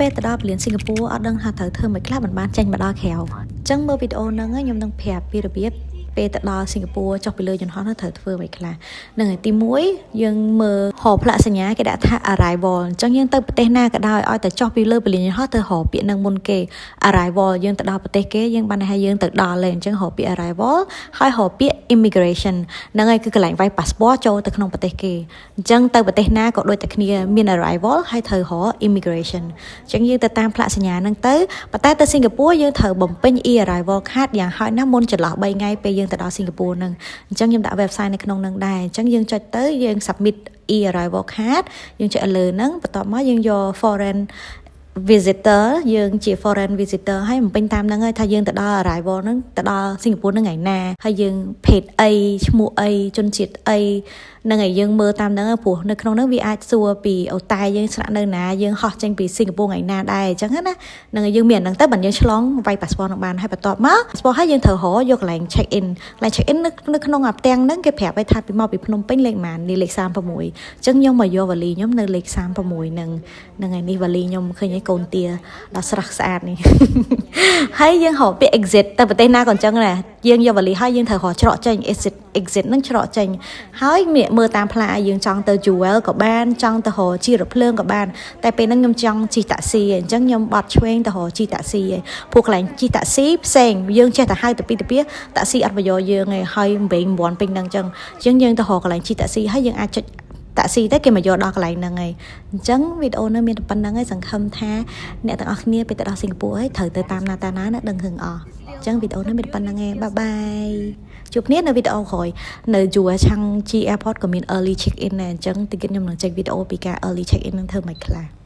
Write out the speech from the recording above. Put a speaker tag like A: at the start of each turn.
A: ពេលទៅដល់ព្រលានសិង្ហបុរីអត់ដឹងថាត្រូវធ្វើម៉េចខ្លះមិនបានចេញមកដល់ក្រៅអញ្ចឹងមើលវីដេអូហ្នឹងខ្ញុំនឹងប្រាប់ពីរបៀបពេលទៅដល់សិង្ហបុរីចុះពីលើយន្តហោះនោះត្រូវធ្វើអ្វីខ្លះនឹងហើយទី1យើងមើលហោផ្លាកសញ្ញាគេដាក់ថា arrival អញ្ចឹងយើងទៅប្រទេសណាក៏ដោយឲ្យតែចុះពីលើព្រលានយន្តហោះទៅរកពាក្យនឹងមុនគេ arrival យើងទៅដល់ប្រទេសគេយើងបានន័យថាយើងទៅដល់ហើយអញ្ចឹងរកពាក្យ arrival ហើយរកពាក្យ immigration ហ្នឹងហើយគឺកន្លែងវាយ passport ចូលទៅក្នុងប្រទេសគេអញ្ចឹងទៅប្រទេសណាក៏ដូចតែគ្នាមាន arrival ហើយត្រូវរក immigration អញ្ចឹងយើងទៅតាមផ្លាកសញ្ញាហ្នឹងទៅប៉ុន្តែទៅសិង្ហបុរីយើងត្រូវបំពេញ e-arrival card យ៉ាងហោចណាស់មុនចន្លោះ3ថ្ងៃពេលយើងទៅដល់សិង្ហបុរីហ្នឹងអញ្ចឹងខ្ញុំដាក់ website នៅក្នុងហ្នឹងដែរអញ្ចឹងយើងចុចទៅយើង submit e-arrival card យើងចុចឲ្យលើហ្នឹងបន្ទាប់មកយើងយក foreign visitor យើងជា foreign visitor ហើយបំពេញតាមហ្នឹងហើយថាយើងទៅដល់ arrival ហ្នឹងទៅដល់សិង្ហបុរីហ្នឹងថ្ងៃណាហើយយើងភេទអីឈ្មោះអីជនជាតិអីហ្នឹងហើយយើងមើលតាមហ្នឹងព្រោះនៅក្នុងហ្នឹងវាអាចសួរពីអូតែយើងស្នាក់នៅណាយើងហោះចេញពីសិង្ហបុរីថ្ងៃណាដែរអញ្ចឹងណាហ្នឹងហើយយើងមានអាហ្នឹងទៅបានយើងឆ្លងវាយ passport ហ្នឹងបានហើយបន្ទាប់មក passport ហើយយើងត្រូវរកយកកន្លែង check in កន្លែង check in នៅនៅក្នុងអាផ្ទាំងហ្នឹងគេប្រាប់ឲ្យថាពីមកពីភ្នំពេញលេខប៉ុន្មាននេះលេខ36អញ្ចឹងខ្ញុំមកយកវ៉ាលីខ្ញុំនៅលេខ36ហ្នឹងហ្នឹងហើយនេះវ៉ាលីខ្ញុំឃើញហើយកូនទាដល់ស្រស់ស្អាតនេះ ហើយយើងរកពាក្យ exit ទៅប្រទេសណាក៏អញ្ចឹងដែរយើងយកវ៉ាលីហើយយើងត្រូវរកច្រកចេញ exit exit ហ្នឹងច្រកចេញហើយមើលតាមផ្លាកយើងចង់ទៅ Jewel ក៏បានចង់ទៅរកជីរភ្លើងក៏បានតែពេលហ្នឹងខ្ញុំចង់ជិះតាក់ស៊ីអញ្ចឹងខ្ញុំបត់ឆ្វេងទៅរកជិះតាក់ស៊ីឯងព្រោះកន្លែងជិះតាក់ស៊ីផ្សេងយើងចេះតែហៅទៅពីទៅពីតាក់ស៊ីអត់មកយកយើងឯងហើយវែងវ័នពេញហ្នឹងអញ្ចឹងអញ្ចឹងយើងទៅរកកន្លែងជិះតាក់ស៊ីហើយយើងអាចចុចតាក់ស៊ីទៅគេមកយកដល់កន្លែងហ្នឹងហើយអញ្ចឹងវីដេអូនេះមានតែប៉ុណ្្នឹងហើយសង្ឃឹមថាអ្នកទាំងអស់គ្នាពេលទៅដល់សិង្ហបុរីហើយត្រូវទៅតាមណាតាណាណាដឹងហឹងអស់អញ្ចឹងវីដេអូនេះមានតែប៉ុណ្្នឹងឯង bye bye ជួបគ្នានៅវីដេអូក្រោយនៅ Jewel Changi Airport ក៏មាន early check in ដែរអញ្ចឹងតិចខ្ញុំនឹងចេញវីដេអូពីការ early check in នឹងធ្វើម៉េចខ្លះ។